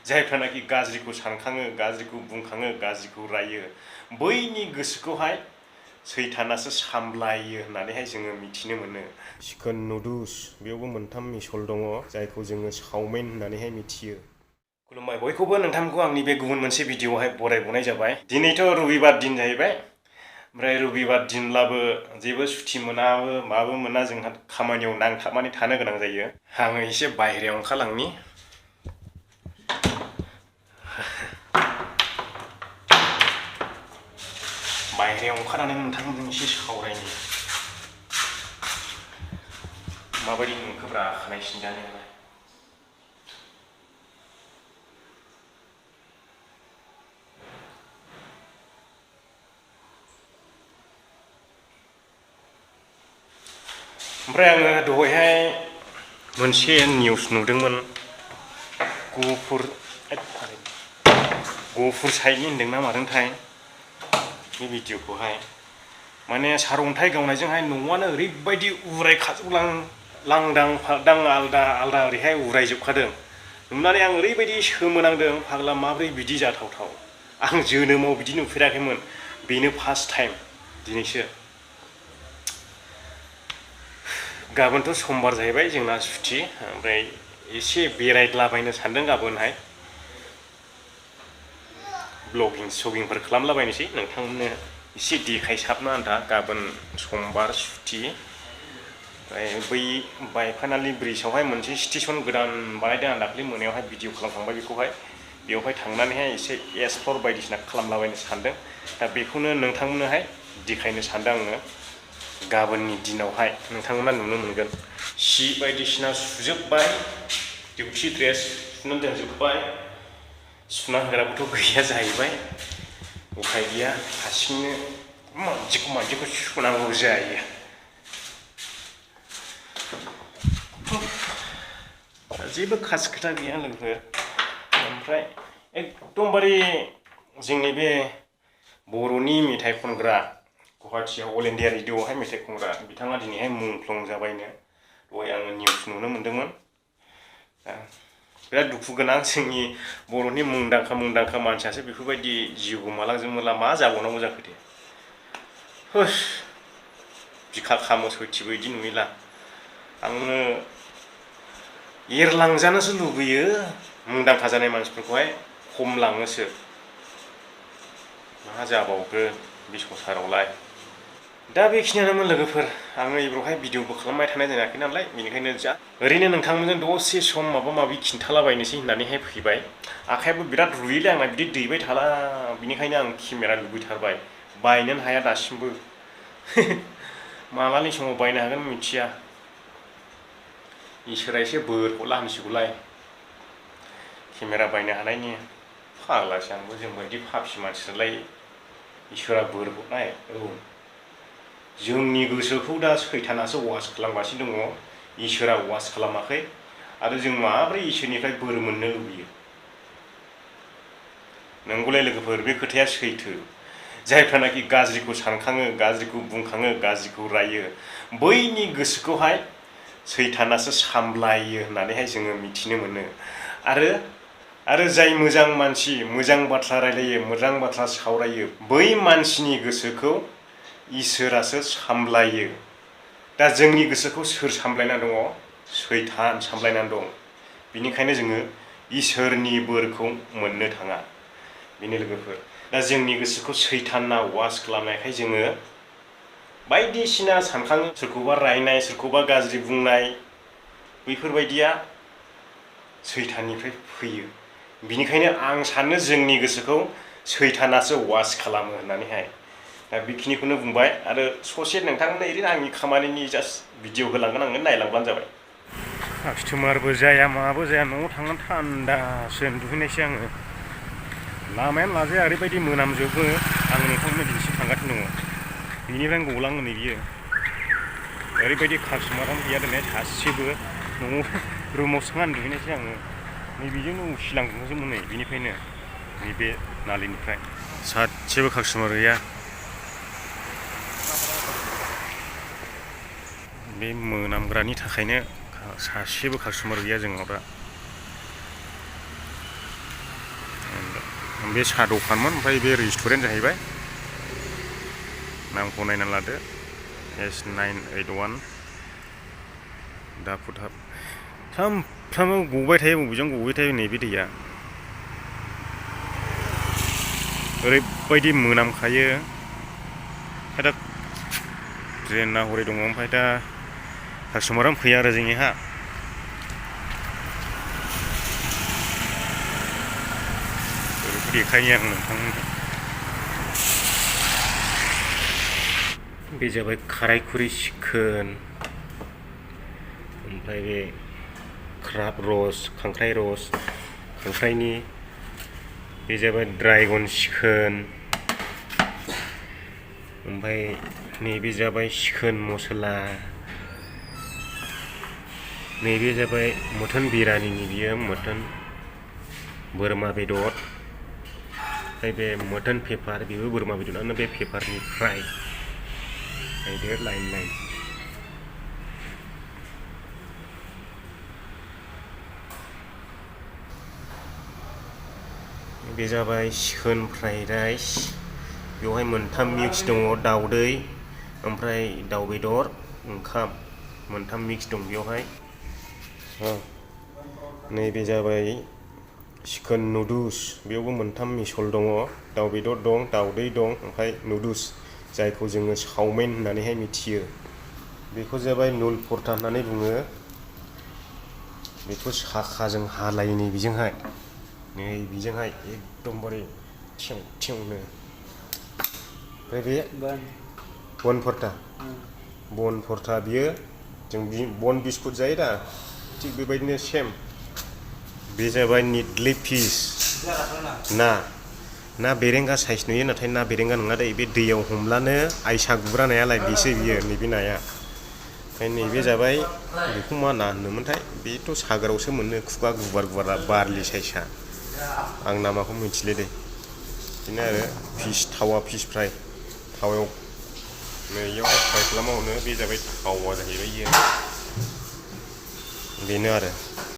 जायफ्रानाखि गाज्रिखौ सानखाङो गाज्रिखौ बुंखाङो गाज्रिखौ रायो बैनि गोसोखौहाय सैतानासो सामलायो होननानैहाय जोङो मिथिनो मोनो। चिकेन नुडल्स बेयावबो मोनथाम मिसल दङ जायखौ जोङो चावमिन होननानैहाय मिथियो। खुलुमबाय बयखौबो नोंथांखौ आंनि बे गुबुन मोनसे भिडिअआवहाय बरायबावनाय जाबाय। दिनैथ' रबिबार दिन जाहैबाय। ओमफ्राय रबिबार दिनब्लाबो जेबो सुथि मोनाबो माबो मोना जोंहा खामानियाव नांथाबनानै थानो गोनां जायो। आङो एसे बाहेरायाव ओंखारलांनि। बाहेरायाव ओंखारनानै नोंथांजों एसे सावरायनि। माबायदि नुखोब्रा खानाय सिनजानायालाय। ओमफ्राय आङो दहायहाय मोनसे निउस नुदोंमोन। गफुर साइडनि होनदोंना मादोंथाय बे भिडिअखौहाय माने सारअन्थाइ गावनायजोंहाय न'आनो ओरैबायदि लांदां फागदां आलदा आलदा ओरैहाय उरायजोबखादों। नुनानै आं ओरैबायदि सोमोनांदों फाग्ला माब्रै बिदि जाथावथाव। आं जोनोमाव बिदि नुफेराखैमोन। बेनो फार्स्ट टाइम दिनैसो। गाबोनथ' समबार जाहैबाय जोंना सुथि। ओमफ्राय एसे बेरायलाबायनो सानदों गाबोनहाय। ब्लगिंफोर खालामलाबायनोसै नोंथांमोननो एसे देखायसाबनो आन्था। गाबोन समबार सुथि। ओमफ्राय बै बायफानालि ब्रिजआवहाय मोनसे स्टेसन गोदान बानायदों। आं दाखालि मोनायावहाय भिडिअ खालामखांबाय बेखौहाय। बेवहाय थांनानैहाय एसे एक्सप्लर बायदिसिना खालामलाबायनो सानदों। दा बेखौनो नोंथांमोननोहाय देखायनो सानदों आङो। गाबोननि दिनावहाय नोंथांमोना नुनो मोनगोन। सि बायदिसिना सुजोब्बाय। डिउटि ड्रेस सुनानै दोनजोब्बाय। सुना होग्राबोथ' गैया जाहैबाय। उफाय गैया हारसिंनो मानसिखौ सुनांगौ जायो। जेबो खास खोथा गैया लोगोफोर। ओमफ्राय एकदमबारे जोंनि बे बर'नि मेथाइ खनग्रा गुवाहाटियाव अल इन्डिया रेडिअ'आवहाय मेथाइ खनग्रा बिथाङा दिनैहाय मुंख्लं जाबायनो। दहाय आङो निउस नुनो मोन्दोंमोन। बिराद दुखु गोनां जोंनि बर'नि मुंदांखा मानसियासो बेफोरबायदि जिउ गोमालांजोबोब्ला मा जाबावनांगौ जाखो दे। बिखा खामो सयथिबो बिदि नुयोला। आङो एरलांजानोसो लुबैयो। मुंदांखा जानाय मानसिफोरखौहाय खमलाङोसो। मा जाबावगोन बे संसारावलाय। दा बेखिनियानोमोन लोगोफोर। आङो एबारावहाय भिडिअबो खालामबाय थानाय जायाखै नालाय बेनिखायनो ओरैनो नोंथांमोनजों दसे सम माबा माबि खिन्थालाबायनोसै होननानैहाय फैबाय। आखायाबो बिराद रुयोलै आंना बिदि दैबाय थाला। बिनिखायनो आं केमेरा लुबैथारबाय। बायनोनो हाया दासिमबो। मालानि समाव बायनो हागोन मिथिया। इसोरा एसे बोर हरला हामसिगौलाय केमेरा बायनो हानायनि। फाग्लासो आंबो जोंबायदि फाफि मानसियालाय इसोरा बोर हरनाय। औ जोंनि गोसोखौ दा सैतानासो वास खालामगासिनो दङ। इसोरा वास खालामाखै। आरो जों माब्रै इसोरनिफ्राय बोर मोननो लुबैयो। नंगौलाय लोगोफोर बे खोथाया सैथो। जायफ्रानाखि गाज्रिखौ सानखाङो गाज्रिखौ बुंखाङो गाज्रिखौ रायो बैनि गोसोखौहाय सैतानासो सामलायो होननानैहाय जोङो मिथिनो मोनो। आरो जाय मोजां मानसि मोजां बाथ्रा रायलायो मोजां बाथ्रा सावरायो बै मानसिनि गोसोखौ इसोरासो सामलायो। दा जोंनि गोसोखौ सोर सामलायना दङ? सैतान सामलायनानै दं। बिनिखायनो जोङो इसोरनि बोरखौ मोननो थाङा। बेनो लोगोफोर। दा जोंनि गोसोखौ सैताना वास खालामनायखाय जोङो बायदिसिना सानखाङो। सोरखौबा रायनाय सोरखौबा गाज्रि बुंनाय बैफोरबायदिया सैताननिफ्राय फैयो। बिनिखायनो आं सानो जोंनि गोसोखौ सैतानासो वास खालामो होननानैहाय। दा बेखिनिखौनो बुंबाय। आरो ससे नोंथांमोननो ओरैनो आंनि खामानिनि जास्ट भिडिअ होलांगोन आङो नायलांबानो जाबाय। कास्टमारबो जाया माबो जाया न'आव थांनानै थान्दासो उन्दुहैनायसै आङो। लामायानो लाजाया ओरैबायदि मोनामजोबो। आं नोंथांमोननो दिनैसिम थांगासिनो दङ। बिनिफ्रायनो गलाङो नै बियो। ओरैबायदि कास्टमारानो गैया दिनै सासेबो। न'आव रुमाव सोंना उन्दुहैनायसै आङो। नै बेजोंनो उसिलांजोबोमोन नै बिनिफ्रायनो नैबे नालिनिफ्राय सासेबो कास्टमार गैया। बे मोनामग्रानि थाखायनो सासेबो कास्टमार गैया जोंनाव दा। बे साहा दखानमोन ओमफ्राय बे रेस्टुरेन्ट जाहैबाय नामखौ नायना लादो S981 दाफुथाब सामफ्रामबो गबाय थायो बबेजों गबाय थायो नैबे दैया ओरैबायदि मोनामखायो दा ट्रेना हरै दङ ओमफ्राय दा कास्टमारानो फैया आरो जोंनिहा बेखौ देखायो आं नोंथांमोननो बे जाबाय खारायखुरि चिकेन ओमफ्राय बे क्राब रस खांख्राइ रस खांख्राइनि बे जाबाय ड्रागन चिकेन ओमफ्राय नैबे जाबाय चिकेन मस्ला नैबे जाबाय मटन बिरियानिनि बियो मटन बोरमा बेदर ओमफ्राय बे मटन पेपार बेबो बोरमा बेदरानो बे पेपारनि फ्राय नायदो लाइन लाइन बे जाबाय चिकेन फ्राइड राइस बेवहाय मोनथाम मिक्स दङ दाउदै ओमफ्राय दाउ बेदर ओंखाम मोनथाम मिक्स दं बेवहाय नैबे जाबाय चिकेन नुडल्स बेयावबो मोनथाम मिसल दङ दाउ बेदर दं दाउदै दं ओमफ्राय नुडल्स जायखौ जोङो चावमिन होननानैहाय मिथियो बेखौ जाबाय नुल परथा होननानै बुङो बेखौ साखाजों हालायो नै बेजोंहाय नै बेजोंहाय एकदमबारे थिं थिंनो ओमफ्राय बे बन परथा बियो जों बन बिस्कुट जायो दा थिग बेबायदिनो सेम बे जाबाय निडलि फिस ना बेरेंगा साइज नुयो नाथाय ना बेरेंगा नङा दै बे दैयाव हमब्लानो आइसा गुग्रा नायालाय बेसो बियो नैबे नाया ओमफ्राय नैबे जाबाय बेखौ मा ना होनोमोनथाय बेथ' सागरावसो मोनो खुगा गुवार गुवारा बारलि साइजआ आं नामाखौ मिथिले दे बिदिनो आरो थावा फिस फ्राय थावायाव नैयावहाय फ्राय खालामना हरनो बे जाबाय थावा जाहैबाय बेनो आरो